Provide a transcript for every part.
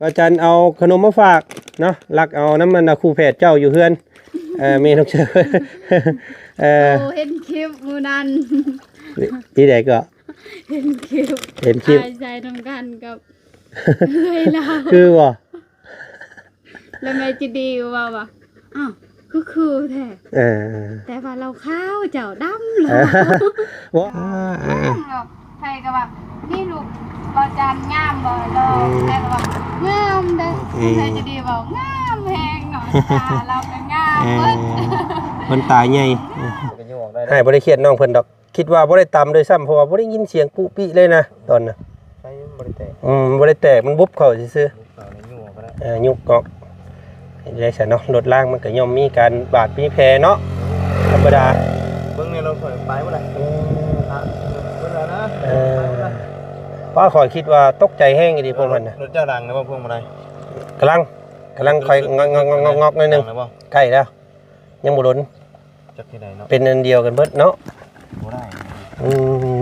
ວ່າຈັນເອົາຂະໜົມມາຝາກເນາະ ລັກເອົານຳອັນຄູ່ແພດເຈົ້າຢູ່ເຮືອນ ເອີ ແມ່ນ້ອງເຊີ ເອີ ໂອ້ ເຫັນຄລິບມື້ນັ້ນ ອີໃດກໍ ເຫັນຄລິບ ເຫັນຄລິບ ອ້າຍໃສ່ນຳກັນກັບເອື້ອຍລາວ ຄືບໍ່? ແລ້ວແມ່ຈີດີເວົ້າວ່າ ອ້າວ ຄື ຄືແທ້ ເອີ ແຕ່ວ່າລາວຂາວ ເຈົ້າດຳ ເອີ ບໍ່ ໃຜກໍວ່າ ນີ້ລູກບໍ່ຈັນງາມບໍ່ ແມ່ກໍວ່າ ງາມເດ້ ອືມ ແມ່ຈີດີເວົ້າ ງາມແຮງເນາະ ຕາລາວກໍງາມ ເອີ ເບິດ ເພິ່ນຕາໃຫຍ່ ເອີ ໃຫ້ບໍ່ໄດ້ຄຽດນ້ອງເພິ່ນດອກ ຄິດວ່າບໍ່ໄດ້ຕຳດ້ວຍຊ້ຳ ເພາະວ່າບໍ່ໄດ້ຍິນສຽງປຸປິເລີຍນະ ຕອນນະ ໃຊ້ມັນບໍ່ໄດ້ແຕກ ອືມ ບໍ່ໄດ້ແຕກ ມັນບຸບເຂົ້າຊື່ໆ ບຸບເຂົ້າໃນຢູ່ກໍໄດ້ ເອີ ຍຸບອອກ ເຮັດໄດ້ຊັ້ນເນາະ ລົດລາງມັນກໍຍ່ອມມີການບາດມີແຜເນາະ ທຳມະດາ ເບິ່ງໃນລົດຂ້ອຍໄປບໍ່ໄດ້ ອືມ ອ່ະ ເບິ່ງແລ້ວນະ ເອີ ໄປບໍ່ໄດ້ ວ່າຂ້ອຍຄິດວ່າຕົກໃຈແຮງອີ່ຫຼີພວກມັນນະ ລົດເຈົ້າດັງນະບໍ່ພວງມາໄລ ກຳລັງ ກຳລັງຄ່ອຍງອກໆໆໆໜ້ອຍໜຶ່ງ ໃກ້ແລ້ວ ຍັງບໍ່ດົນ ຈັກທີ່ໃດເນາະ ເປັນອັນດຽວກັນເບິດເນາະ ບໍ່ໄດ້ ອື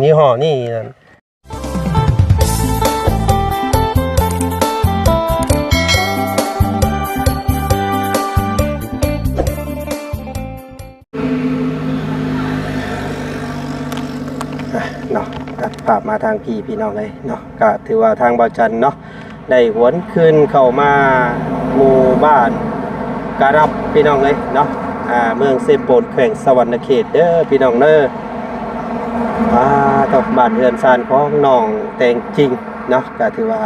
ມ ຍີ່ຫໍ້ນີ້ນັ້ນ ອ່ະ ເນາະ ຕັດພາບມາທາງພີ້ ພີ່ນ້ອງເອີຍເນາະ ກະຖືວ່າທາງບ່າວຈັນເນາະ ໄດ້ຫວນຄືນເຂົ້າມາໝູ່ບ້ານກະດັບ ພີ່ນ້ອງເອີຍເນາະ ອ່າ ເມືອງເຊໂປນ ແຂວງສະຫວັນນະເຂດເດີ ພີ່ນ້ອງເດີ ອ່າ ຕອບບ້ານເຮືອນຊານຂອງນ້ອງແຕງຈິງເນາະ ກະຖືວ່າ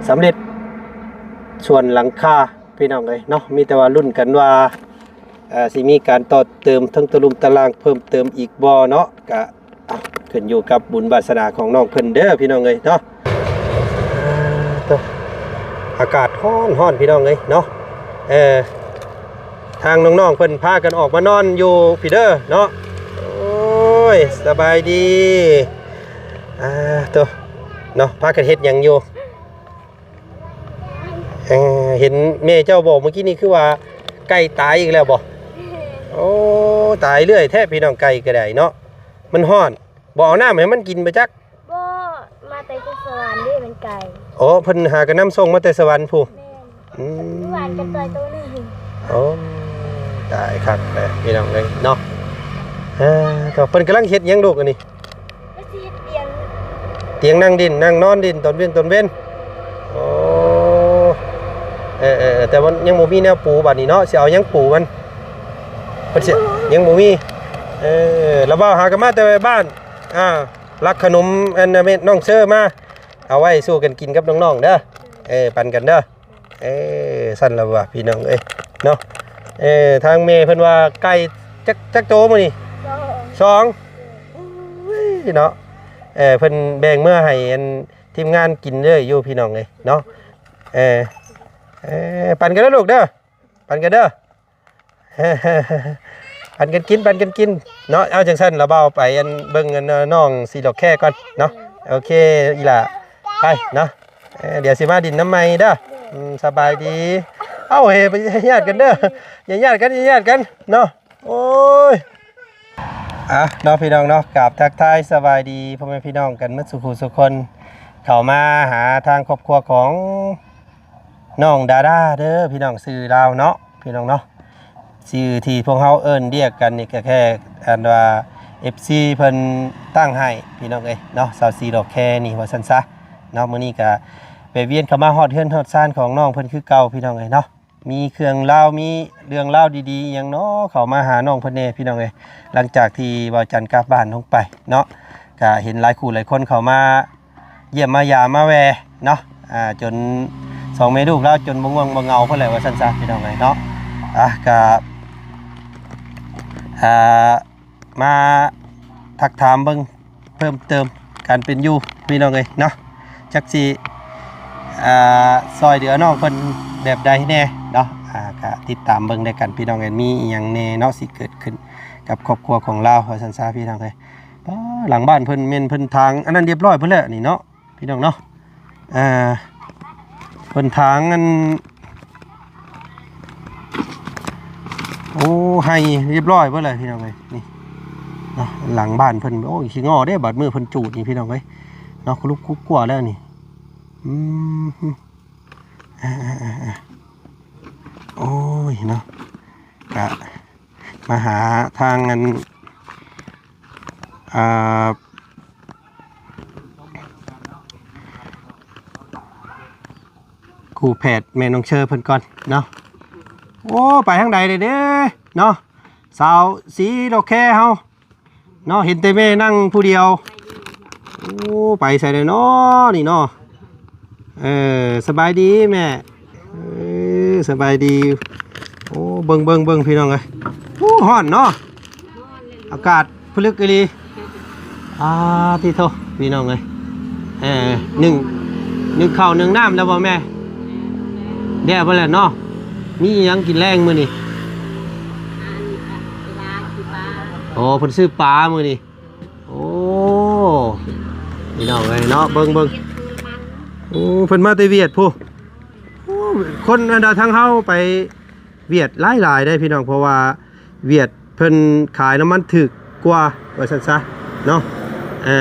ສຳເລັດສ່ວນຫຼັງຄາ ພີ່ນ້ອງເອີຍເນາະ ມີແຕ່ວ່າລຸ້ນກັນວ່າ ເອີ ຊິມີການຕໍ່ເຕີມເທິງຕະລຸ່ມຕະລ່າງເພີ່ມເຕີມອີກບໍ່ເນາະ ກະ ອ່ະ ຂຶ້ນຢູ່ກັບບຸນວາສະໜາຂອງນ້ອງເພິ່ນເດີ ພີ່ນ້ອງເອີຍເນາະ ເອີ ໂຕ ອາກາດຮ້ອນໆ ພີ່ນ້ອງເອີຍເນາະ ເອີ ທາງນ້ອງໆ ເພິ່ນພາກັນອອກມານອນຢູ່ພີ້ເດີເນາະ ໂອ້ຍ ສະບາຍດີ ອ່າ ໂຕ ເນາະ ພາກັນເຮັດຫຍັງຢູ່? ເອີ ເຫັນແມ່ເຈົ້າບອກເມື່ອກີ້ນີ້ ຄືວ່າໄກ່ຕາຍອີກແລ້ວບໍ? ໂອ້ ຕາຍເລື້ອຍແທ້ພີ່ນ້ອງ ໄກ່ກໍໄດ້ເນາະ ມັນຮ້ອນ ບໍ່ເອົານ້ຳໃຫ້ມັນກິນບໍ່ຈັກ? ບໍ່ ມາແຕ່ສະຫວັນເດ້ ມັນໄກ ໂອ້ ເພິ່ນຫາກະນຳສົ່ງມາແຕ່ສະຫວັນພຸ້ນ ແມ່ນ ອືມ ເມື່ອວານກໍຕ່ອຍໂຕໜຶ່ງ ໂອ້ ຕາຍຄັກແທ້ພີ່ນ້ອງເອີຍເນາະ ເອີ ເພິ່ນກຳລັງເຮັດຫຍັງລູກອັນນີ້? ມັນຊິເຮັດຕຽງ ຕຽງນັ່ງດິນ ນັ່ງນອນດິນຕອນວຽງຕອນເວັນ ໂອ້ ເອີໆ ແຕ່ວ່າຍັງບໍ່ມີແນວປູບາດນີ້ເນາະ ຊິເອົາຫຍັງປູມັນ ເພິ່ນຊິ ຍັງບໍ່ມີ ເອີ ລະບ່າວຫາກັນມາແຕ່ບ້ານ ອ່າ ລັກຂະໜົມອັນນັ້ນແມ່ນ້ອງເຊີມາ ເອົາໄວ້ສູ່ກັນກິນກັບນ້ອງໆເດີ ເອີ ປັນກັນເດີ. ເອີ ຊັ້ນລະວ່າພີ່ນ້ອງເອີຍເນາະ ເອີ ທາງແມ່ເພິ່ນວ່າໄກ່ຈັກ ຈັກໂຕມື້ນີ້? ສອງ ສອງ ໂອ້ຍເນາະ ເອີ ເພິ່ນແບ່ງເມືອໃຫ້ອັນທີມງານກິນເລີຍຢູ່ພີ່ນ້ອງເອີຍເນາະ ເອີ ເອີ ປັນກັນເດີລູກເດີ ປັນກັນເດີ ປັນກັນກິນ ປັນກັນກິນເນາະ ເອົາຈັ່ງຊັ້ນລະບ່າວໄປອັນເບິ່ງອັນນ້ອງສີດອກແຄກ່ອນເນາະ ໂອເຄອີ່ຫຼ້າ ໄປເນາະ ເອີ ດຽວຊິມາດິນນຳໃໝ່ເດີ ອືມ ສະບາຍດີ ເອົ້າ ເຮ ໄປຍາດກັນເດີ ຢ່າຍາດກັນ ຢ່າຍາດກັນເນາະ ໂອ້ຍ ອ່ະ ເນາະ ພີ່ນ້ອງເນາະ ກາບທັກທາຍສະບາຍດີພໍ່ແມ່ພີ່ນ້ອງກັນໝົດສູ່ຄູ່ສູ່ຄົນ ເຂົ້າມາຫາທາງຄອບຄົວຂອງນ້ອງດາດາເດີພີ່ນ້ອງ ຊື່ລາວເນາະ ພີ່ນ້ອງເນາະ ຊື່ທີ່ພວກເຮົາເອີ້ນລຽກກັນນີ້ກໍແຄ່ອັນວ່າ ເອັຟຊີ ເພິ່ນຕັ້ງໃຫ້ພີ່ນ້ອງເອີຍເນາະ ສາວສີດອກແຄນີ້ວ່າຊັ້ນຊະເນາະ ມື້ນີ້ກໍແວະວຽນເຂົ້າມາຮອດເຮືອນຮອດຊານຂອງນ້ອງເພິ່ນຄືເກົ່າພີ່ນ້ອງເອີຍເນາະ ມີເລື່ອງລາວ ມີເລື່ອງລາວດີໆອີ່ຫຍັງເນາະ ເຂົ້າມາຫານ້ອງເພິ່ນແດ່ພີ່ນ້ອງເອີຍ ຫຼັງຈາກທີ່ບ່າວຈັນກັບບ້ານລົງໄປເນາະ ກໍເຫັນຫຼາຍຄູ່ຫຼາຍຄົນເຂົ້າມາ ຢ້ຽມມາຢາມມາແວ່ເນາະ ອ່າ ຈົນສອງແມ່ລູກລາວຈົນບໍ່ງ່ວງບໍ່ເຫງົາພຸ້ນແຫຼະວ່າຊັ້ນຊະພີ່ນ້ອງເອີຍເນາະ ອ່າ ກະ ອ່າ ມາທັກຖາມເບິ່ງເພີ່ມເຕີມການເປັນຢູ່ພີ່ນ້ອງເອີຍເນາະ ຈັກຊິ ອ່າ ຊ່ອຍເຫຼືອນ້ອງເພິ່ນແບບໃດແດ່ເນາະ ອ່າ ກະຕິດຕາມເບິ່ງນຳກັນພີ່ນ້ອງເອີຍ ມີອີ່ຫຍັງແດ່ເນາະ ຊິເກີດຂຶ້ນກັບຄອບຄົວຂອງລາວວ່າຊັ້ນຊະພີ່ນ້ອງເອີຍ. ປ້າ ຫຼັງບ້ານເພິ່ນແມ່ນເພິ່ນຖາງອັນນັ້ນຮຽບຮ້ອຍເບິດແລ້ວນີ້ເນາະ ພີ່ນ້ອງເນາະ ອ່າ ເພິ່ນຖາງອັນ ໂອ້ ໄຮ່ຮຽບຮ້ອຍເບິດແລ້ວພີ່ນ້ອງເອີຍ ນີ້ເນາະ ຫຼັງບ້ານເພິ່ນ ໂອ້ ຂີ້ງໍ້ເດ້ ບາດມື້ເພິ່ນຈູດນີ້ພີ່ນ້ອງເອີຍເນາະ ຄຸລຸກຄຸກກົວແລ້ວນີ້ ອືມ. ອ່າໆໆໆ ໂອ້ຍເນາະ ກະມາຫາທາງອັນ ອ່າ ຄູ່ແພດແມ່ນ້ອງເຊີເພິ່ນກ່ອນເນາະ. ໂອ້ ໄປທາງໃດເດ້ເນາະ ສາວສີດອກແຄເຮົາເນາະ ເຫັນແຕ່ແມ່ນັ່ງຜູ້ດຽວ. ໂອ້ ໄປໃສແລ້ວເນາະນີ້ເນາະ. ເອີ ສະບາຍດີແມ່. ເອີ ສະບາຍດີ. ໂອ້ ເບິ່ງ ເບິ່ງ ເບິ່ງ ພີ່ນ້ອງເອີຍ. ໂອ້ ຮ້ອນເນາະ ອາກາດຜະລຶກອີ່ຫຼີ. ອ່າ ຕິໂທ ພີ່ນ້ອງເອີຍ. ເອີ ໜຶ້ງ ໜຶ້ງເຂົ້າໜຶ້ງນ້ຳແລ້ວບໍ່ແມ່? ແລ້ວບໍ່ແລ້ວເນາະ. ມີຫຍັງກິນແລງມື້ນີ້? ໂອ້ ເພິ່ນຊື້ປາມື້ນີ້. ໂອ້ ພີ່ນ້ອງເອີຍເນາະ ເບິ່ງ ເບິ່ງ. ໂອ້ ເພິ່ນມາແຕ່ຫວຽດພຸ້ນ. ໂອ້ ຄົນອັນດາທາງເຮົາໄປຫວຽດຫຼາຍໆເດ້ພີ່ນ້ອງ ເພາະວ່າຫວຽດເພິ່ນຂາຍນ້ຳມັນຖືກກວ່າ ວ່າຊັ້ນຊະເນາະ. ເອີ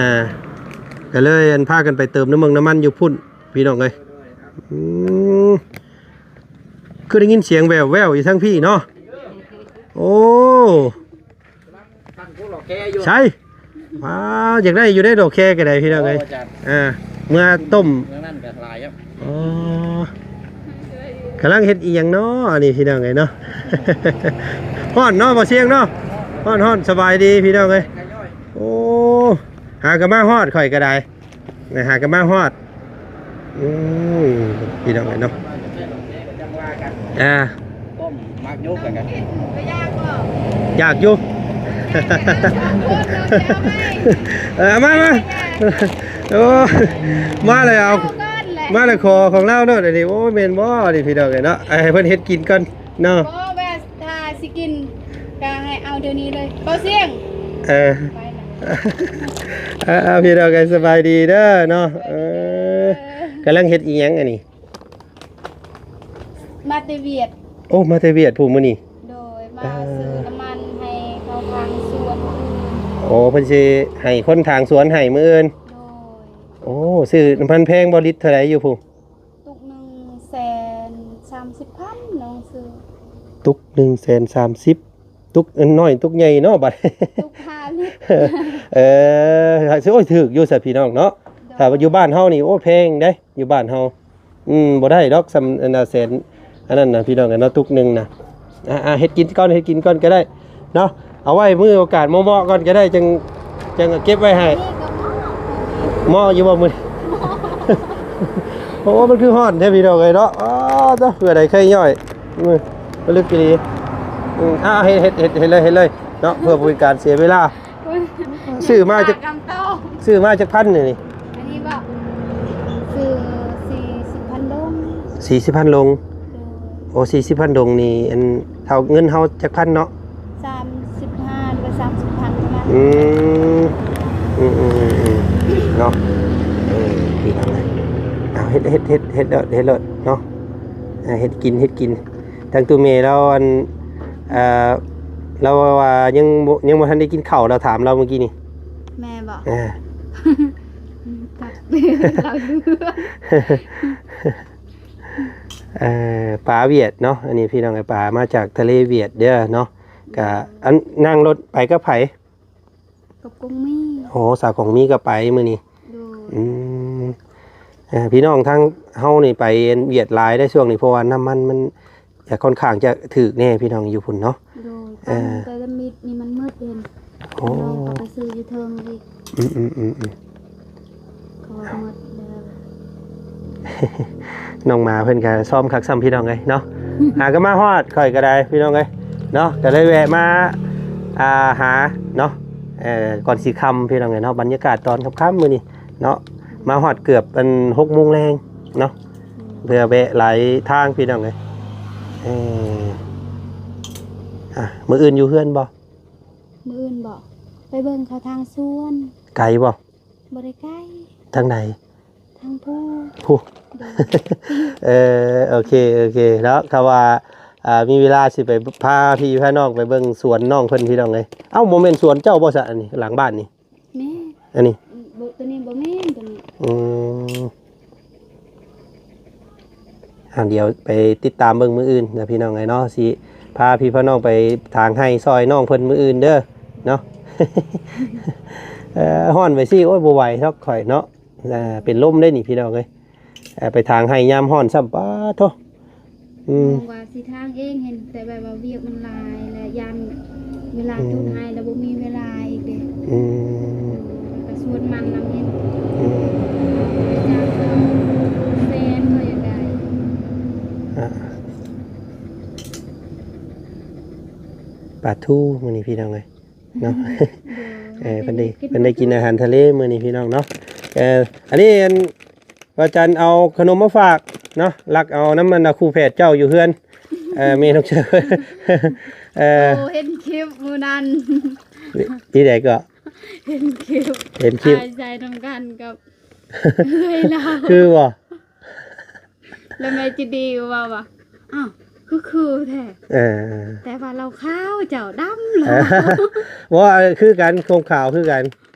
ກໍເລີຍອັນພາກັນໄປເຕີມນ້ຳມັນ ນ້ຳມັນຢູ່ພຸ້ນ ພີ່ນ້ອງເອີຍ. ອືມ ຄືໄດ້ຍິນສຽງແວ່ວໆຢູ່ທາງພີ້ເນາະ. ໂອ້ ໃສ ວ້າວ ຢາກໄດ້ຢູ່ເດ້ດອກແຄກໍໄດ້ພີ່ນ້ອງເອີຍ. ໂອ້ ອາ ເມື່ອຕົ້ມ ເມືອງນັ້ນກໍຫຼາຍຢູ່. ອໍ ກຳລັງເຮັດອີ່ຫຍັງເນາະອັນນີ້ພີ່ນ້ອງເອີຍເນາະ. ຮ້ອນເນາະ ບໍ່ສຽງເນາະ. ຮ້ອນໆ ສະບາຍດີພີ່ນ້ອງເອີຍ. ໂອ້ ຫາກໍມາຮອດ ຂ້ອຍກໍໄດ້ ໄປຫາກັນມາຮອດ. ອືມ ພີ່ນ້ອງເອີຍເນາະ. ອ່າ ຕົ້ມໝາກໂຍກກັນ ຢາກຢູ່. ເອີ ມາ ມາ ໂອ້ ມາແລ້ວ ມາແລ້ວ ຂໍຂອງລາວໂລດອັນນີ້. ໂອ້ ແມ່ນບໍ່ນີ້ ພີ່ນ້ອງເອີຍເນາະ. ໃຫ້ເພິ່ນເຮັດກິນກ່ອນ ເນາະ. ບໍ່ ແວ່ ຖ້າຊິກິນກໍໃຫ້ເອົາດຽວນີ້ເລີຍ ບໍ່ສຽງ. ເອີ ໄປລະ ເອີ ພີ່ນ້ອງເອີຍ ສະບາຍດີເດີເນາະ. ເອີ ເອີ ກຳລັງເຮັດອີ່ຫຍັງອັນນີ້? ມາແຕ່ຫວຽດ. ໂອ້ ມາແຕ່ຫວຽດພຸ້ນມື້ນີ້. ໂດຍ ມາ ອ່າ ຊື້ນ້ຳມັນໃຫ້ເຂົາທາງສວນ. ໂອ້ ເພິ່ນຊິໃຫ້ຄົນທາງສວນໃຫ້ມື້ອື່ນ. ໂດຍ ໂອ້ ຊື້ນ້ຳມັນແພງບໍ່ ລິດເທົ່າໃດຢູ່ພຸ້ນ? ຕຸກໜຶ່ງແສນສາມສິບພັນນ້ອງຊື້. ຕຸກໜຶ່ງແສນສາມສິບ ຕຸກອັນນ້ອຍ ຕຸກໃຫຍ່ເນາະ ບັດ ຕຸກຫ້າລິດ. ເອີ ໂອ້ຍ ຖືກຢູ່ຊະພີ່ນ້ອງເນາະ. ໂດຍ ຖ້າວ່າຢູ່ບ້ານເຮົານີ້ ໂອ້ ແພງເດ້ ຢູ່ບ້ານເຮົາ. ອືມ ບໍ່ໄດ້ດອກ ສ່ຳອັນນະແສນ ອັນນັ້ນນະ ພີ່ນ້ອງເອີຍເນາະ ຕຸກໜຶ່ງນະ. ອ່າໆ ເຮັດກິນກ່ອນ ເຮັດກິນກ່ອນກໍໄດ້ເນາະ. ເອົາໄວ້ມື້ໂອກາດເໝາະໆກ່ອນກໍໄດ້ ຈັ່ງ ຈັ່ງເກັບໄວ້ໃຫ້. ນີ້ກໍເໝາະ ເໝາະຢູ່ບໍ່ມື້ນີ້? ເໝາະ. ໂອ້ ມັນຄືຮ້ອນແທ້ພີ່ນ້ອງເອີຍເນາະ. ອໍ ເຈົ້າ ເພື່ອໃດໄຄຍ່ອຍ ອືມ ປະລຶກອີ່ຫຼີ. ອືມ ອ່າ ເຮັດ ເຮັດ ເຮັດ ເຮັດເລີຍ ເຮັດເລີຍເນາະ ເພື່ອບໍ່ເປັນການເສຍເວລາ. ຊື້ມາຈັກ ຊື້ມາຈັກພັນນີ້? ອັນນີ້ບໍ່? ຊື້ສີ່ສິບພັນດົງ. ສີ່ສິບພັນດົງ. ໂດຍ. ໂອ້ ສີ່ສິບພັນດົງນີ້ ອັນ ເທົ່າເງິນເຮົາຈັກພັນເນາະ? ສາມສິບຫ້າ ຫຼືວ່າສາມສິບພັນປະມານ. ອືມ ອືມໆໆໆ ເນາະ. ເອີ ພີ່ນ້ອງເອີຍ ເອົາ ເຮັດ ເຮັດ ເຮັດ ເຮັດໂລດ ເຮັດໂລດເນາະ. ເຮັດກິນ ເຮັດກິນ. ທາງຕູ້ເມລາວ ອັນ ເອີ ລາວວ່າຍັງບໍ່ ຍັງບໍ່ທັນໄດ້ກິນເຂົ້າ ລາວຖາມລາວມື້ກີ້ນີ້. ແມ່ນບໍ່? ເອີ ຈັກ ລາວເຫຼືອ ເອີ ປາຫວຽດເນາະ ອັນນີ້ພີ່ນ້ອງເອີຍ ປາມາຈາກທະເລຫວຽດເດີເນາະ. ກະ ອັນ ນັ່ງລົດໄປກັບໃຜ? ກັບກົງມີ. ໂອ້ ສາວກົງມີກໍໄປມື້ນີ້. ໂດຍ. ອືມ ເອີ ພີ່ນ້ອງທາງເຮົານີ້ໄປຫວຽດຫຼາຍໄດ໋ຊ່ວງນີ້ ເພາະວ່ານ້ຳມັນມັນຈະຄ່ອນຂ້າງຈະຖືກແດ່ ພີ່ນ້ອງຢູ່ພຸ້ນເນາະ. ໂດຍ. ເອີ ໄປລະມິດນີ້ມັນໝົດເດ້. ໂອ້ ນ້ອງກໍໄປຊື້ຢູ່ເທິງອີກ. ອືມໆໆໆ ເພາະວ່າໝົດແລ້ວ. ນ້ອງໝາເພິ່ນກໍຊ້ອມຄັກຊ້ຳ ພີ່ນ້ອງເອີຍເນາະ. ຫາກໍມາຮອດຂ້ອຍກໍໄດ້ ພີ່ນ້ອງເອີຍເນາະ ກໍເລີຍແວະມາ ອ່າ ຫາເນາະ. ເອີ ກ່ອນຊິຄ່ຳ ພີ່ນ້ອງເອີຍເນາະ ບັນຍາກາດຕອນຄ່ຳໆມື້ນີ້ເນາະ ມາຮອດເກືອບອັນ ຫົກໂມງແລງເນາະ ເພື່ອແວະຫຼາຍທາງ ພີ່ນ້ອງເອີຍ. ເອີ ອ່າ ມື້ອື່ນຢູ່ເຮືອນບໍ່? ມື້ອື່ນບໍ່? ໄປເບິ່ງເຂົາທາງສວນ. ໄກບໍ່? ບໍ່ໄດ້ໄກ. ທາງໃດ? ທາງພູ ພູ. ໂດຍ. ເອີ ໂອເຄ ໂອເຄເນາະ ຖ້າວ່າ ອ່າ ມີເວລາຊິໄປພາພີ່ພານ້ອງໄປເບິ່ງສວນນ້ອງເພິ່ນ ພີ່ນ້ອງເອີຍ. ເອົ້າ ບໍ່ແມ່ນສວນເຈົ້າບໍ່ຊະ ອັນນີ້ ຫຼັງບ້ານນີ້? ແມ່ນ. ອັນນີ້ ບໍ່ ຕົວນີ້ບໍ່ແມ່ນ ຕົວນີ້. ອືມ. ອ່າ ດຽວໄປຕິດຕາມເບິ່ງມື້ອື່ນນະພີ່ນ້ອງເອີຍເນາະ ຊິພາພີ່ພານ້ອງໄປຖາງໄຮ່ຊ່ອຍນ້ອງເພິ່ນມື້ອື່ນເດີເນາະ. ເອີ ຮ້ອນໄປຊີ້ ໂອ້ຍ ບໍ່ໄຫວດອກຂ້ອຍເນາະ ເປັນລົມເດ້ນີ້ພີ່ນ້ອງເອີຍ. ເອີ ໄປຖາງໄຮ່ຍາມຮ້ອນຊ້ຳ ປາດໂທ້. ອືມ ມອງວ່າຊິທາງເອງ ເຫັນແຕ່ແບບວ່າວຽກມັນຫຼາຍ ແລະຢ້ານເວລາ ອືມ ຈູດໄຮ່ແລ້ວບໍ່ມີເວລາອີກເດ້. ອືມ ແລ້ວກໍສວນມັນນຳເຫັນ. ອືມ ຈາກແຟນກໍຢາກໄດ້ ອ່າ ປາທູມື້ນີ້ພີ່ນ້ອງເອີຍເນາະ. ໂດຍ ເອີ ເພິ່ນໄດ້ ເພິ່ນໄດ້ກິນອາຫານທະເລມື້ນີ້ພີ່ນ້ອງເນາະ. ເອີ ອັນນີ້ ອັນ ວ່າຈັນເອົາຂະໜົມມາຝາກເນາະ ລັກເອົານຳ ອັນ ຄູ່ແຝດເຈົ້າຢູ່ເຮືອນ ເອີ ແມ່ນ້ອງເຊີ. ເອີ ໂອ້ ເຫັນຄລິບມື້ນັ້ນ ທີ່ໃດກໍ ເຫັນຄລິບ ເຫັນຄລິບ ອ້າຍໃສ່ນຳກັນກັບເອື້ອຍລາວ ຄືບໍ່? ແລ້ວແມ່ຈີດີເວົ້າວ່າ ອ້າວ ຄືຄືແທ້ ເອີ ແຕ່ວ່າລາວຂາວ ເຈົ້າດຳ ເອີ ລາວ ບໍ່ ຄືກັນ ຄວາມຂາວຄືກັນ.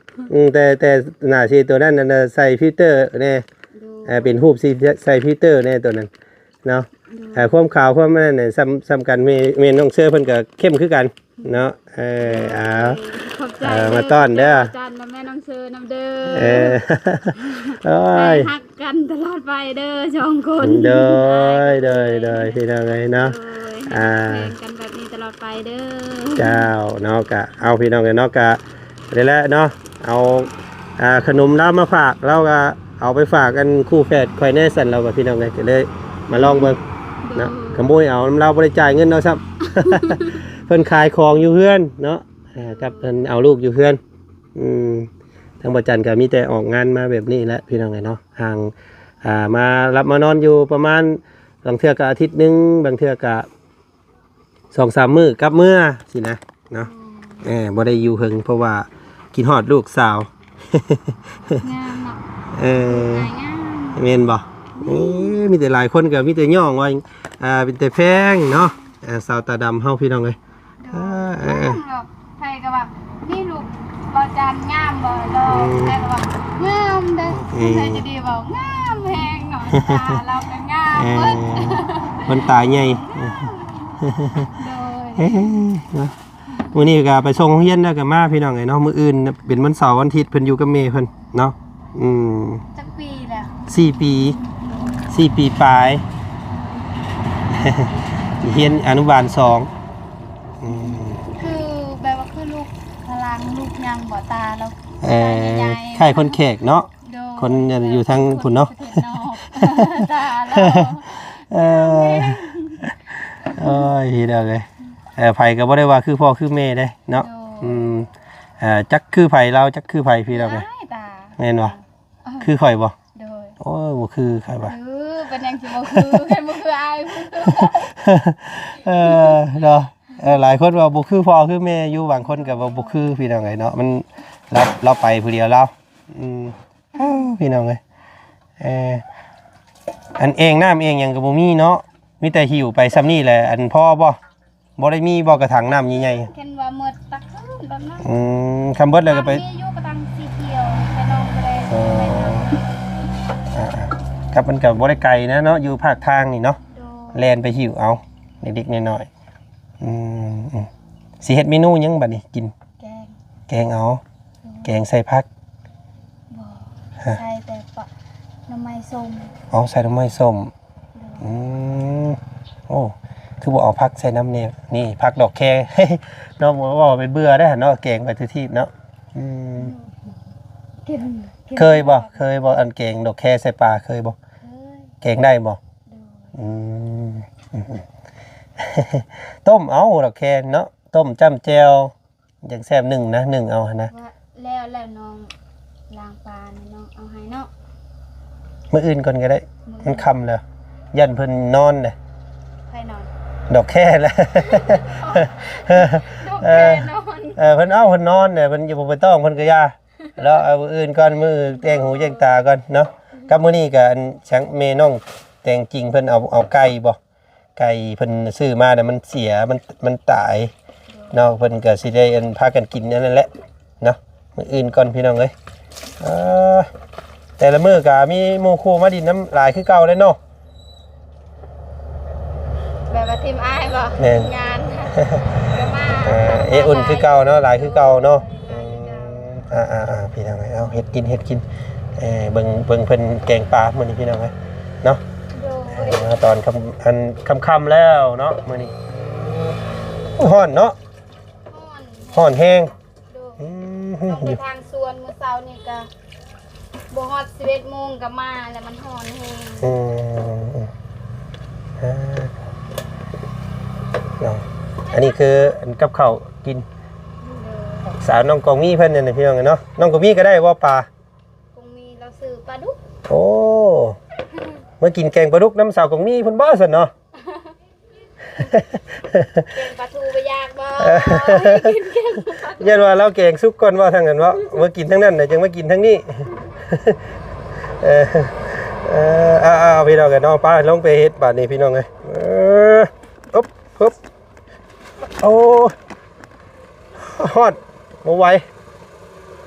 ອືມ ແຕ່ ແຕ່ໜ້າຊິຕົວນັ້ນ ອັນ ໃສ່ຟິວເຕີແດ່ ໂດຍ ເອີ ເປັນຮູບຊິໃສ່ຟິວເຕີແດ່ຕົວນັ້ນເນາະ. ໂດຍ ເອີ ຄວາມຂາວຄວາມອັນນັ້ນ ສ່ຳ ສ່ຳກັນ ແມ່ ແມ່ນ້ອງເຊີເພິ່ນກໍເຂັ້ມຄືກັນເນາະ. ເອີ ເອົາ ຂອບໃຈ ເອີ ເດີ ມາຕ້ອນເດີ ອາຈານ ແລະ ແມ່ນ້ອງເຊີນຳເດີ. ເອີ ໂອ້ຍ ໃຫ້ຮັກກັນຕະຫຼອດໄປເດີສອງຄົນ. ໂດຍ ໂດຍ ໂດຍ ພີ່ນ້ອງເອີຍເນາະ. ໂດຍ ອ່າ ຮັກແພງກັນແບບນີ້ຕະຫຼອດໄປເດີ. ເຈົ້າ ເນາະ ກະເອົາ ພີ່ນ້ອງເອີຍເນາະ ກະ ນີ້ແຫຼະເນາະ ເອົາ ອ່າ ຂະໜົມລາວມາຝາກ ລາວກໍເອົາໄປຝາກ ອັນ ຄູ່ແຝດຂ້ອຍແດ່ຊັ້ນ ລາວວ່າ ພີ່ນ້ອງເອີຍ ກໍເລີຍມາລອງເບິ່ງເນາະ. ໂດຍ ຂະໂມຍເອົານຳລາວ ບໍ່ໄດ້ຈ່າຍເງິນເນາະຊ້ຳ ເພິ່ນຂາຍຂອງຢູ່ເຮືອນເນາະ ເອີ ກັບເພິ່ນເອົາລູກຢູ່ເຮືອນ. ອືມ ທາງບໍ່ຈັນກໍມີແຕ່ອອກງານມາແບບນີ້ແຫຼະ ພີ່ນ້ອງເອີຍເນາະ ຫ່າງ ອ່າ ມາຫຼັບມານອນຢູ່ປະມານ ບາງເທື່ອກໍອາທິດໜຶ່ງ ບາງເທື່ອກໍ ສອງສາມມື້ກັບເມືອຊີ້ນະເນາະ. ອືມ ເອີ ບໍ່ໄດ້ຢູ່ເຫິງ ເພາະວ່າຄິດຮອດລູກສາວ. ງາມເນາະ ເອີ ງາມ ແມ່ນບໍ່? ເອີ ມີແຕ່ຫຼາຍຄົນກໍມີແຕ່ຍ້ອງວ່າ ອ່າ ເປັນແຕ່ແພງເນາະ ອ່າ ສາວຕາດຳເຮົາ ພີ່ນ້ອງເອີຍ. ໂດຍ ເອີ ເອີ ໃຜກໍວ່າ ມີລູກບໍ່ຈັນງາມບໍ່? ລອ ອືມ ໃຜກໍວ່າງາມເດ້. ອືມ ໃຜຈະດີເວົ້າງາມແຮງເນາະ ຕາລາວກໍງາມ ເອີ ເບິດ ຄົນຕາໃຫຍ່. ໂດຍ ເອີ ເນາະ ມື້ນີ້ກໍໄປສົ່ງໂຮງຮຽນແລ້ວກໍມາ ພີ່ນ້ອງເອີຍເນາະ. ມື້ອື່ນເປັນວັນເສົາວັນອາທິດ ເພິ່ນຢູ່ກັບແມ່ເພິ່ນເນາະ. ອືມ ຈັກປີແລ້ວ? ສີ່ປີ ສີ່ປີປາຍ ຮຽນອະນຸບານສອງ. ອືມ ຄືແບບວ່າຄືລູກຝຣັ່ງລູກຫຍັງບໍ່? ຕາລາວ ເອີ ຕາໃຫຍ່ໆ ຄ້າຍຄົນແຂກເນາະ. ໂດຍ ຄົນຢູ່ທາງພຸ້ນເນາະ ຄົນປະເທດນອກ ຕາລາວ ເອີ ໂອ້ຍ ພີ່ນ້ອງເອີຍ ເອີ ໃຜກໍບໍ່ໄດ້ວ່າຄືພໍ່ຄືແມ່ເດ້ເນາະ. ໂດຍ ອືມ ເອີ ຈັກຄືໃຜລາວ ຈັກຄືໃຜ ພີ່ນ້ອງເອີຍ ອ້າຍຕາ ແມ່ນບໍ່? ເອີ ຄືຂ້ອຍບໍ່? ໂດຍ ໂອ້ຍ ບໍ່ຄືຂ້ອຍວ່າ ຄື ເປັນຫຍັງຊິບໍ່ຄື ຄັນບໍ່ຄືອ້າຍ ເອີ ເນາະ. ເອີ ຫຼາຍຄົນວ່າບໍ່ຄືພໍ່ຄືແມ່ຢູ່ ບາງຄົນກໍວ່າບໍ່ຄື ພີ່ນ້ອງເອີຍເນາະ. ມັນ ລາວ ລາວໄປຜູ້ດຽວລາວ. ອືມ ເອີ ພີ່ນ້ອງເອີຍ ເອີ ອັນແອ່ງນ້ຳແອ່ງຫຍັງກໍບໍ່ມີເນາະ ມີແຕ່ຫິ້ວໄປສ່ຳນີ້ແຫຼະ. ອັນພໍບໍ່? ບໍ່ໄດ້ມີບໍ່ກະຖັງນ້ຳໃຫຍ່ໆ? ເຫັນວ່າໝົດຕັກຄືນແບບນັ້ນ. ອືມ ຄັນເບິດແລ້ວກໍໄປ ມີຢູ່ກະຖັງສີຂຽວ ແຕ່ນ້ອງບໍ່ໄດ້ ເອີ ໄປນຳ. ອ່າໆ ກັບມັນກໍບໍ່ໄດ້ໄກນະເນາະ ຢູ່ພາກທາງນີ້ເນາະ. ໂດຍ ແລ່ນໄປຫິ້ວເອົາເລັກໆນ້ອຍໆ. ອືມ ອືມ ຊິເຮັດເມນູຫຍັງບັດນີ້ກິນ? ແກງ ແກງເອົາ. ໂດຍ ແກງໃສ່ຜັກ? ບໍ່ ຮະ ໃສ່ແຕ່ປະ ໜໍ່ໄມ້ສົ້ມ. ອໍ ໃສ່ໜໍ່ໄມ້ສົ້ມ. ໂດຍ ອືມ ໂອ້ ຄືບໍ່ເອົາຜັກໃສ່ນຳແດ່? ນີ້ຜັກດອກແຄເນາະ ເວົ້າໄປເບື່ອໄດ໋ຫັ້ນເນາະ ແກງໄປທຸກທີບເນາະ. ອືມ ກິນ ກິນ ເຄີຍບໍ່? ເຄີຍບໍ່? ອັນແກງດອກແຄໃສ່ປາເຄີຍບໍ່? ເຄີຍ ແກງໄດ້ບໍ່? ໂດຍ ອືມ ຕົ້ມເອົາດອກແຄເນາະ ຕົ້ມຈ້ຳແຈ່ວ ຈັ່ງແຊບ ໜຶ້ງນະ ໜຶ້ງເອົາຫັ້ນນະ. ວ່າແລ້ວ ແລ້ວນ້ອງລ້າງປານີ້ ນ້ອງເອົາໃຫ້ເນາະ ມື້ອື່ນກ່ອນກໍໄດ້. ມື້ອື່ນ ມັນຄ່ຳແລ້ວ ຢ້ານເພິ່ນນອນເດ້. ໃຜນອນ? ດອກແຄແຫຼະ. ດອກແຄນອນ. ເອີ ເອີ ເພິ່ນ ເອົ້າ ເພິ່ນນອນເດ້ ເພິ່ນຢູ່ບໍ່ໄປຕ້ອງເພິ່ນກໍຢ່າ. ແລ້ວເອົາມື້ອື່ນກ່ອນ ມື້ແຕ່ງຫູແຕ່ງຕາກ່ອນເນາະ. ກັບມື້ນີ້ກໍ ອັນ ຊ່າງແມ່ນ້ອງແຕງຈິງເພິ່ນເອົາ ເອົາໄກ່ບໍ່? ໄກ່ເພິ່ນຊື້ມາແລ້ວມັນເສຍ ມັນ ມັນຕາຍເນາະ ເພິ່ນກໍຊິໄດ້ ອັນ ພາກັນກິນອັນນັ້ນແຫຼະເນາະ. ມື້ອື່ນກ່ອນພີ່ນ້ອງເອີຍ. ເອີ ແຕ່ລະມື້ກໍມີໝູ່ຄູ່ມາດິນນຳຫຼາຍຄືເກົ່າເດ້ເນາະ. ແບບວ່າທີມອ້າຍບໍ່? ແມ່ນ ທີມງານ ກໍມາ ເອີ ເອ ອຸ່ນຄືເກົ່າເນາະ ຫຼາຍຄືເກົ່າເນາະ. ອືມ ອ່າໆໆ ພີ່ນ້ອງເອີຍ ເອົາ ເຮັດກິນ ເຮັດກິນ ເອີ ເບິ່ງ ເບິ່ງເພິ່ນແກງປາມື້ນີ້ ພີ່ນ້ອງເອີຍເນາະ. ໂດຍ ເອີ ມາຕອນຄ່ຳ ອັນ ຄ່ຳໆແລ້ວເນາະ ມື້ນີ້. ໂອ້ ຮ້ອນເນາະ ຮ້ອນ ຮ້ອນແຮງ. ໂດຍ ອືມ ອອກໄປທາງສວນມື້ເຊົ້ານີ້ກະບໍ່ຮອດສິບເອັດໂມງກະມາແລ້ວ ມັນຮ້ອນແຮງ. ອືມ ເອີ ເນາະ ອັນນີ້ຄືກັບເຂົ້າກິນ. ໂດຍ ສາວນ້ອງກອງມີເພິ່ນນີ້ນະ ພີ່ນ້ອງເນາະ. ນ້ອງກອງມີກະໄດ້ບໍ່ປາ? ກອງມີລາວຊື້ປາດຸກ. ໂອ້ ມາກິນແກງປາດຸກນຳສາວກອງມີເພິ່ນບໍ່ຊັ້ນເນາະ? ແກງປາທູບໍ່ຢາກບໍ່? ເອີ ກິນແກງປາທູ ຢ້ານວ່າລາວແກງສຸກກ່ອນເວົ້າທາງນັ້ນເນາະ ມາກິນທາງນັ້ນນະ ຈັ່ງມາກິນທາງນີ້. ເອີ ເອີ ເອົາໆ ພີ່ນ້ອງເອີຍເນາະ ໄປລົງໄປເຮັດບາດນີ້ ພີ່ນ້ອງເອີຍ. ເອີ ອຶບ ອຶບ ໂອ້ ຮ້ອນ ບໍ່ໄຫວ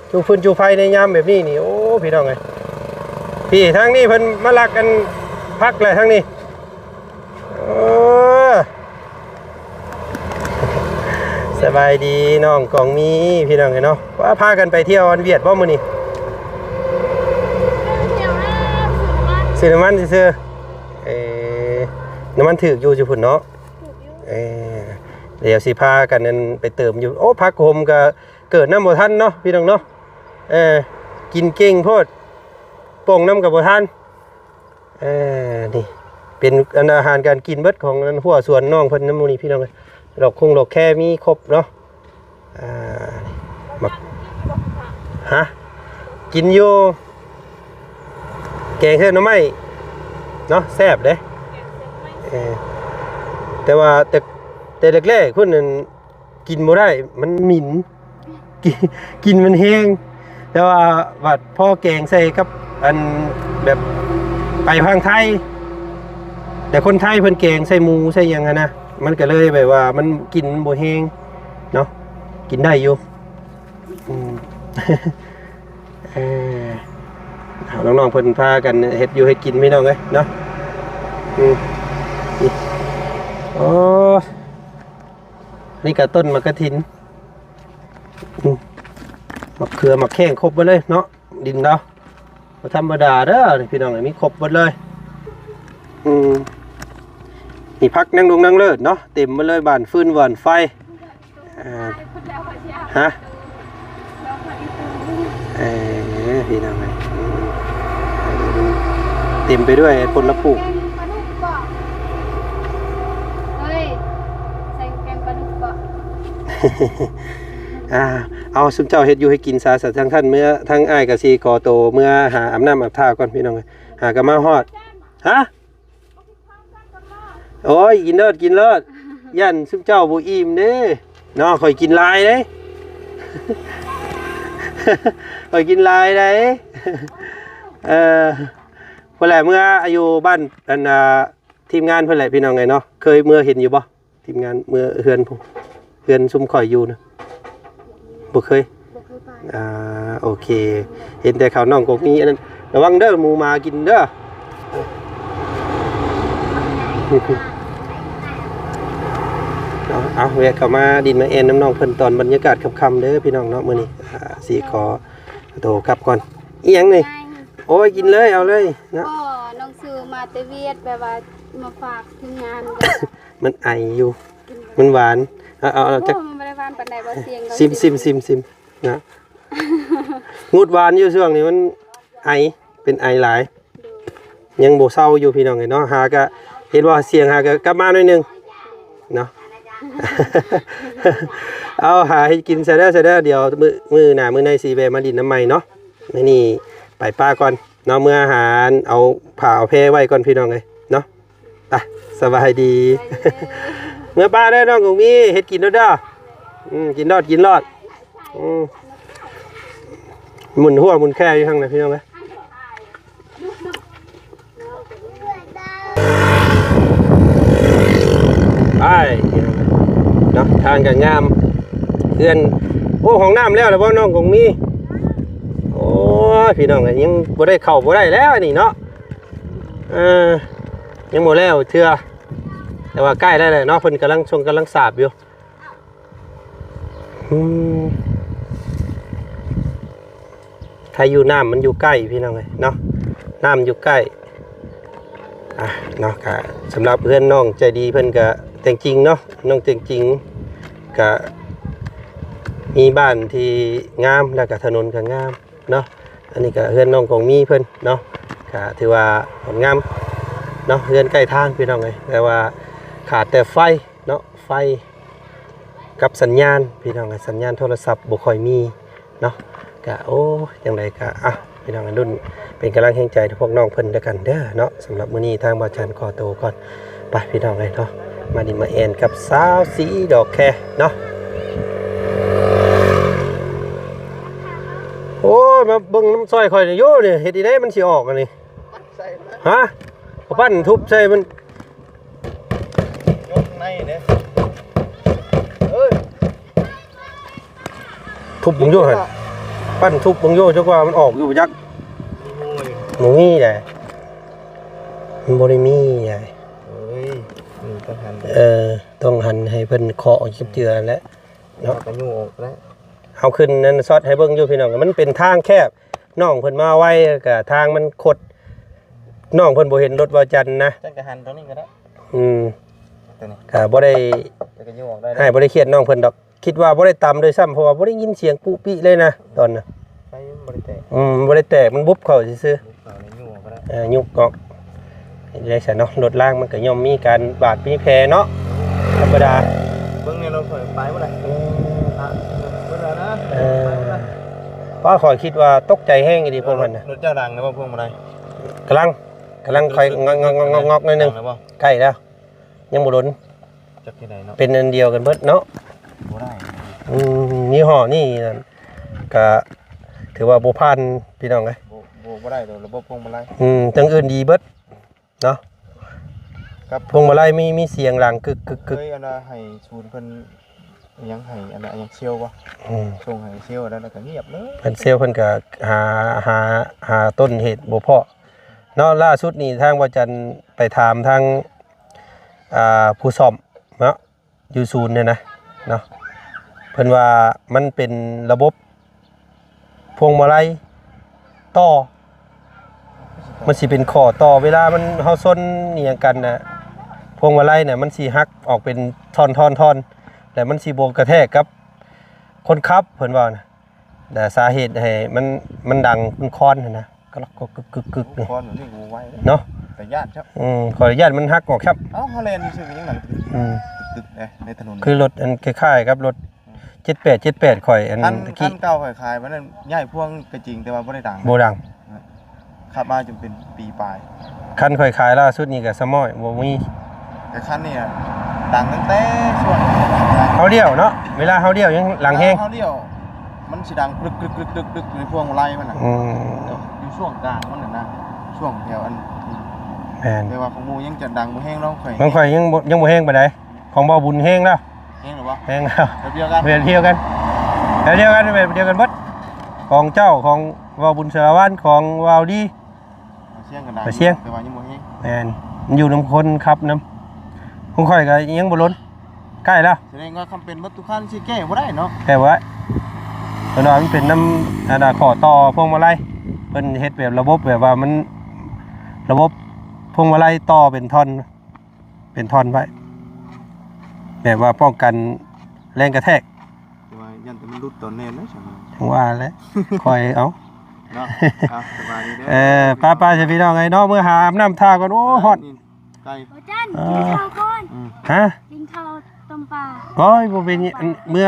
ຈູຟືນຈູໄຟໃນຍາມແບບນີ້ນີ້. ໂອ້ ພີ່ນ້ອງເອີຍ ພີ່ ທາງນີ້ເພິ່ນມາລັກອັນຜັກແຫຼະທາງນີ້. ເອີ ສະບາຍດີນ້ອງກອງມີ ພີ່ນ້ອງເອີຍເນາະ. ວ່າພາກັນໄປທ່ຽວອັນຫວຽດບໍ່ມື້ນີ້? ໄປທ່ຽວແລ້ວ ຊື້ນ້ຳມັນ ຊື້ນ້ຳມັນຊື່ໆ. ເອີ ນ້ຳມັນຖືກຢູ່ຢູ່ພຸ້ນເນາະ. ເອີ ດຽວຊິພາກັນນັ້ນໄປເຕີມຢູ່. ໂອ້ ຜັກໂຫມກະເກີດນຳບໍ່ທັນເນາະ ພີ່ນ້ອງເນາະ. ເອີ ກິນເກັ່ງໂພດ ປົ່ງນຳກະບໍ່ທັນ. ເອີ ນີ້ເປັນອັນອາຫານການກິນເບິດຂອງອັນຮົ້ວສວນນ້ອງເພິ່ນນຳມື້ນີ້ ພີ່ນ້ອງເອີຍ. ດອກຄົງດອກແຄມີຄົບເນາະ. ອ່າ ໝາກ ຮະ ກິນຢູ່ ແກງເຮັດໜໍ່ໄມ້ເນາະ ແຊບເດ້. ເອີ ແຕ່ວ່າແຕ່ ແຕ່ແລກໆພຸ້ນນັ້ນກິນບໍ່ໄດ້ ມັນໝິ່ນ ກິ່ນ ກິ່ນມັນແຮງ. ແຕ່ວ່າບັດພໍແກງໃສ່ກັບອັນແບບໄປທາງໄທ ແຕ່ຄົນໄທເພິ່ນແກງໃສ່ໝູໃສ່ຫຍັງຫັ້ນນະ ມັນກະເລີຍແບບວ່າມັນ ກິ່ນມັນບໍ່ແຮງເນາະ ກິນໄດ້ຢູ່. ອືມ ເອີ ເອົາ ນ້ອງໆເພິ່ນພາກັນເຮັດຢູ່ເຮັດກິນ ພີ່ນ້ອງເອີຍເນາະ. ອືມ ນີ້ ໂອ້ ນີ້ກະຕົ້ນໝາກກະຖິນ ອືມ ໝາກເຂືອ ໝາກແຂ້ງ ຄົບເບິດເລີຍເນາະ ດິນລາວ ບໍ່ທຳມະດາເດີ ພີ່ນ້ອງເອີຍ ມີຄົບເບິດເລີຍ. ອືມ ມີຜັກນາງດົງນາງເລີດເນາະ ເຕັມເບິດເລີຍ ບ້ານຟືນບ້ານໄຟ. ເອີ ຮະ ເອີ ພີ່ນ້ອງເອີຍ ອືມ ເຕັມໄປດ້ວຍຜົນລະປູກ. ເອີຍ ໃສ່ແກງປາດຸກບໍ່? ອ່າ ເອົາ ຊຸມເຈົ້າເຮັດຢູ່ໃຫ້ກິນຊະ ຊະ ທາງທ່ານເມືອ ທາງອ້າຍກະຊິຂໍໂຕເມືອຫາອາບນ້ຳອາບທ່າກ່ອນ ພີ່ນ້ອງເອີຍ ຫາກະມາຮອດ. ຮະ ໂອ້ຍ ກິນໂລດ ກິນໂລດ ຢ້ານຊຸມເຈົ້າບໍ່ອີ່ມເດ້ເນາະ. ຂ້ອຍກິນຫຼາຍເດ້ ຂ້ອຍກິນຫຼາຍໃດ. ເອີ ພຸ້ນແຫຼະ ເມືອຢູ່ບ້ານ ອັນ ອ່າ ທີມງານເພິ່ນແຫຼະ ພີ່ນ້ອງເອີຍເນາະ. ເຄີຍເມືອເຫັນຢູ່ບໍ່ ທີມງານ ເມືອເຮືອນພຸ້ນ ເຮືອນຊຸມຂ້ອຍຢູ່ນະ? ບໍ່ເຄີຍ ບໍ່ເຄີຍໄປ. ອ່າ ໂອເຄ ເຫັນແຕ່ເຂົາ ນ້ອງກໍມີອັນນັ້ນ ລະວັງເດີ ໝູໝາກິນເດີ. ເອົາ ເອົາ ແວະເຂົ້າມາດິນມາແອ່ນນຳນ້ອງເພິ່ນຕອນບັນຍາກາດຄ່ຳໆເດີ ພີ່ນ້ອງເນາະ. ມື້ນີ້ ອ່າ ຊິຂໍໂຕກັບກ່ອນ. ອີຫຍັງນີ້? ໂອ້ຍ ກິນເລີຍ ເອົາເລີຍເນາະ. ບໍ່ ນ້ອງຊື້ມາແຕ່ຫວຽດ ແບບວ່າມາຝາກທີມງານ. ມັນໄອຢູ່ ມັນຫວານ. ເອົາ ເອົາ ເອົາ ໂອ້ ຈັກ ມັນບໍ່ໄດ້ຫວານປານໃດບໍ່ ສຽງ ຊິມ ຊິມ ຊິມ ຊິມນະ. ງຸດຫວານຢູ່ຊ່ວງນີ້ ມັນໄອ ເປັນໄອຫຼາຍ ຍັງບໍ່ເຊົາຢູ່ ພີ່ນ້ອງເອີຍເນາະ. ຫາກະເຫັນວ່າສຽງຫາກະກັບມາໜ້ອຍໜຶ່ງເນາະ. ເອົາ ຫາເຮັດກິນຊະເດີ ຊະເດີ ດຽວມື້ ມື້ໜ້າມື້ໃນຊິແວ່ມາດິນນຳໃໝ່ເນາະ. ມື້ນີ້ໄປປະກ່ອນເນາະ ເມືອຫາ ເອົາຜ້າເອົາແພໄວ້ກ່ອນ ພີ່ນ້ອງເອີຍເນາະ. ໄປ ສະບາຍດີ ສະບາຍດີ. ເມືອປະເດີ ນ້ອງກອງມີ ເຮັດກິນໂລດເດີ. ອືມ ກິນໂລດ ກິນໂລດ. ອືມ ໝຸນຮົ້ວໝຸນແຄຢູ່ທາງນັ້ນ ພີ່ນ້ອງເອີຍ. ໄປ ພີ່ນ້ອງເອີຍເນາະ ທາງກໍງາມ ເຮືອນ ໂອ້ ຫ້ອງນ້ຳແລ້ວລະບໍ່ ນ້ອງກອງມີ? ໂອ້ຍ ພີ່ນ້ອງເອີຍ ຍັງບໍ່ໄດ້ເຂົ້າບໍ່ໄດ້ແລ້ວອັນນີ້ເນາະ. ເອີ ຍັງບໍ່ແລ້ວເທື່ອ. ແຕ່ວ່າໃກ້ແລ້ວແຫຼະເນາະ ເພິ່ນກຳລັງຊົງກຳລັງສາບຢູ່. ອືມ ໃຜຢູ່ ນ້ຳມັນຢູ່ໃກ້ພີ່ນ້ອງເອີຍເນາະ ນ້ຳຢູ່ໃກ້. ອ່ະເນາະ ກະສຳລັບເຮືອນນ້ອງໃຈດີເພິ່ນກະແຕ່ງຈິງເນາະ ນ້ອງແຕ່ງຈິງ ກະມີບ້ານທີ່ງາມ ແລ້ວກະຖະໜົນກະງາມເນາະ. ອັນນີ້ກະເຮືອນນ້ອງກອງມີເພິ່ນເນາະ ກະຖືວ່າງາມເນາະ ເຮືອນໃກ້ທາງພີ່ນ້ອງເອີຍ ແຕ່ວ່າຂາດແຕ່ໄຟເນາະ ໄຟກັບສັນຍານພີ່ນ້ອງເອີຍ ສັນຍານໂທລະສັບບໍ່ຄ່ອຍມີ ເນາະ ກະ ໂອ້ ຈັ່ງໃດກະ ອ່ະ ພີ່ນ້ອງລຸ້ນເປັນກຳລັງແຮງໃຈໃຫ້ພວກນ້ອງເພິ່ນແລ້ວກັນເດີເນາະ. ສຳລັບມື້ນີ້ທາງບ່າວຈັນຂໍໂຕກ່ອນ ໄປພີ່ນ້ອງເອີຍເນາະ ມາດິນມາແອນກັບສາວສີດອກແຄເນາະ. ໂອ້ຍ ມາເບິ່ງນຳຊ່ອຍຂ້ອຍນີ້ຢູ່ນີ້ ເຮັດອີ່ໃດມັນຊິອອກອັນນີ້ ຮະ ເອົາປັ້ນທຸບໃສ່ມັນ ຍົກໃນເດ້ ເອີຍ ທຸບເບິ່ງຢູ່ຫັ້ນ ປັ້ນທຸບເບິ່ງຢູ່ ຈັກວ່າມັນອອກຢູ່ບໍ່ຈັກ. ໂອ້ຍ ບໍ່ມີໃດ ມັນບໍ່ໄດ້ມີໃດ. ເອີຍ ນີ້ຕ້ອງຫັນ ເອີ ຕ້ອງຫັນໃຫ້ເພິ່ນເຄາະເຈັບເຈື່ອແຫຼະເນາະ ເອົາກະຍູ້ອອກແລ້ວ. ເຮົາຂຶ້ນນັ້ນຊັອດໃຫ້ເບິ່ງຢູ່ພີ່ນ້ອງ ມັນເປັນທາງແຄບ ນ້ອງເພິ່ນມາໄວ ກະທາງມັນຄົດ ນ້ອງເພິ່ນບໍ່ເຫັນລົດບ່າວຈັນນະ ຈັນກະຫັນຕົງນີ້ກະໄດ້. ອືມ ຕົງນີ້ກະບໍ່ໄດ້ ແຕ່ກະຍູ້ອອກໄດ້ ໃຫ້ບໍ່ໄດ້ຄຽດນ້ອງເພິ່ນດອກ ຄິດວ່າບໍ່ໄດ້ຕຳດ້ວຍຊ້ຳ ເພາະວ່າບໍ່ໄດ້ຍິນສຽງປຸປິເລີຍນະ ຕອນນະ ໄຟມັນບໍ່ໄດ້ແຕກ ອືມ ບໍ່ໄດ້ແຕກ ມັນບຸບເຂົ້າຊື່ໆ ເອີ ຍຸບອອກ ເຮັດໄດ້ຊັ້ນເນາະ ລົດລາງມັນກະຍ່ອມມີການບາດມີແຜເນາະ ທຳມະດາ. ເບິ່ງໃນລົດຂ້ອຍໄປບໍ່ໄດ້ ອືມ ເອີ ໄປບໍ່ໄດ້ ປ້າ ຂ້ອຍຄິດວ່າຕົກໃຈແຮງອີ່ຫຼີພວກມັນນະ. ລົດເຈົ້າດັງແລ້ວບໍ່ພວງມາໄລ? ກຳລັງ ກຳລັງຄ່ອຍງອກໆໆໆໜ້ອຍໜຶ່ງ ໃກ້ແລ້ວ ຍັງບໍ່ດົນ ຈັກທີ່ໃດເນາະ ເປັນອັນດຽວກັນເບິດເນາະ ບໍ່ໄດ້. ອືມ ຍີ່ຫໍ້ນີ້ນັ້ນກະຖືວ່າບໍ່ຜ່ານພີ່ນ້ອງເອີຍ ບໍ່ ບໍ່ ບໍ່ໄດ້ດອກລະບົບພວງມາໄລ. ອືມ ຈັ່ງອື່ນດີເບິດເນາະ ກັບພວງມາໄລມີ ມີສຽງດັງກຶກໆໆ ເຄີຍອັນວ່າໃຫ້ສູນເພິ່ນ ຫຍັງໃຫ້ອັນນັ້ນຫຍັງເຊວບໍ່ ອືມ ສົ່ງໃຫ້ເຊວແລ້ວ ແລ້ວກະງຽບເລີຍ ເພິ່ນເຊວເພິ່ນກະຫາ ຫາ ຫາຕົ້ນເຫດບໍ່ພໍ້ເນາະ. ລ່າສຸດນີ້ທາງບ່າວຈັນໄປຖາມທາງ ອ່າ ຜູ້ສ້ອມເນາະ ຢູ່ສູນນີ້ນະເນາະ ເພິ່ນວ່າມັນເປັນລະບົບ ພວງມາໄລຕໍ່ ມັນຊິເປັນຂໍ້ຕໍ່ ເວລາມັນ ເຮົາຊົນອີ່ຫຍັງກັນນະ ພວງມາໄລນະ ມັນຊິຫັກອອກເປັນທ່ອນໆໆ ແລ້ວມັນຊິບໍ່ກະແທກກັບຄົນຂັບ ເພິ່ນເວົ້ານະ ແລະສາເຫດໃຫ້ມັນ ມັນດັງເປັນຄອນຫັ້ນນະ ກະລັກກຶກໆໆນີ້ ຄອນແບບນີ້ກະບໍ່ໄຫວເນາະ ແຕ່ຢ້ານຄັບ ອືມ ຂໍຢ້ານມັນຫັກອອກຄັບ. ເອົ້າ ເຮົາແລ່ນຊື່ໆກະຍັງດັງ ອືມ ຕຶກໆເດ້ ໃນຖະໜົນ ຄືລົດອັນຄ້າຍໆກັບລົດ ເຈັດແປດ ເຈັດແປດ ຂ້ອຍອັນ ຄັນ ຕະກີ້ ຄັນເກົ່າຂ້ອຍຂາຍ ບັດນັ້ນຍ້າຍພວງກະຈິງ ແຕ່ວ່າບໍ່ໄດ້ດັງ ບໍ່ດັງ ຂັບມາຈົນເປັນປີປາຍ. ຄັນຂ້ອຍຂາຍລ່າສຸດນີ້ກະສະມ້ອຍ ບໍ່ມີ ແຕ່ຄັນນີ້ອະດັງຕັ້ງແຕ່ຊ່ວງເຮົາລ້ຽວເນາະ ເວລາເຮົາລ້ຽວຍັງດັງແຮງ ເຮົາລ້ຽວ ມັນຊິດັງກຶກໆໆໆໃນພວງມາໄລມັນນະ ອືມ ຢູ່ຊ່ວງກາງມັນນະ ຊ່ວງແຖວອັນ ແມ່ນ ແຕ່ວ່າຂອງໝູ່ຍັງຈະດັງບໍ່ແຮງເນາະ ຂອງຂ້ອຍຍັງບໍ່ ຍັງບໍ່ແຮງປານໃດ ຂອງບ່າວບຸນແຮງແລ້ວ ແຮງແລ້ວບໍ່ ແຮງແລ້ວ ແບບດຽວກັນ ແບບດຽວກັນ ແບບດຽວກັນ ແບບດຽວກັນເບິດ ຂອງເຈົ້າ ຂອງບ່າວບຸນສາລະວັນ ຂອງບ່າວດີ ເສຍງກັນໄດ້ ເສຍງ ແຕ່ວ່າຍັງບໍ່ແຮງ ແມ່ນ ມັນຢູ່ນຳຄົນຂັບນຳ ຂອງຂ້ອຍກະຍັງບໍ່ລົ້ນ ໃກ້ແລ້ວ ສະແດງວ່າຄັນເປັນເບິດທຸກຄັນຊິແກ້ບໍ່ໄດ້ເນາະ ແກ້ບໍ່ໄດ້ ເພິ່ນວ່າມັນເປັນນຳ ອັນນ່າ ຂໍ້ຕໍ່ພວງມາໄລ ເພິ່ນເຮັດແບບລະບົບ ແບບວ່າມັນ ລະບົບພວງມາໄລຕໍ່ເປັນທ່ອນ ເປັນທ່ອນໄວ້ ແບບວ່າປ້ອງກັນແຮງກະແທກ ແຕ່ວ່າຢ້ານແຕ່ມັນຫຼຸດຕອນແລ່ນນະ ຈັ່ງວ່າແຫຼະ ຄ່ອຍເອົາ ເນາະ ເອົາ ສະບາຍດີເດີ ເອີ ໄປໆ ຊະພີ່ນ້ອງເອີຍເນາະ ເມືອຫາອາບນ້ຳທ່າກ່ອນ ໂອ້ ຮ້ອນ ໄກ່ ບໍ່ຈັນ ເອີ ກິນເຂົ້າກ່ອນ ອືມ ຮະ ກິນເຂົ້າຕົ້ມປາ ໂອ້ຍ ບໍ່ເປັນຫຍັງ ເມືອ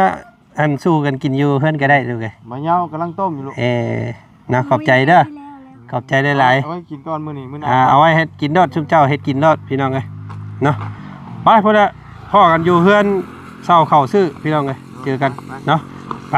ອັນ ສູ້ກັນກິນຢູ່ເຮືອນກະໄດ້ລູກເອີຍ ມາເຍົາກຳລັງຕົ້ມຢູ່ລູກ ເອີ ເນາະ ຂອບໃຈເດີ ຂອບໃຈຫຼາຍໆ ເອົາໄວ້ກິນກ່ອນມື້ນີ້ ມື້ໜ້າ ອ່າ ເອົາໄວ້ເຮັດກິນໂລດ ຊຸມເຈົ້າເຮັດກິນໂລດ ພີ່ນ້ອງເອີຍ ເນາະ ໄປພຸ້ນລະ ພໍ້ກັນຢູ່ເຮືອນເຊົ່າເຂົ້າຊື້ ພີ່ນ້ອງເອີຍ ເຈີກັນເນາະ ໄປ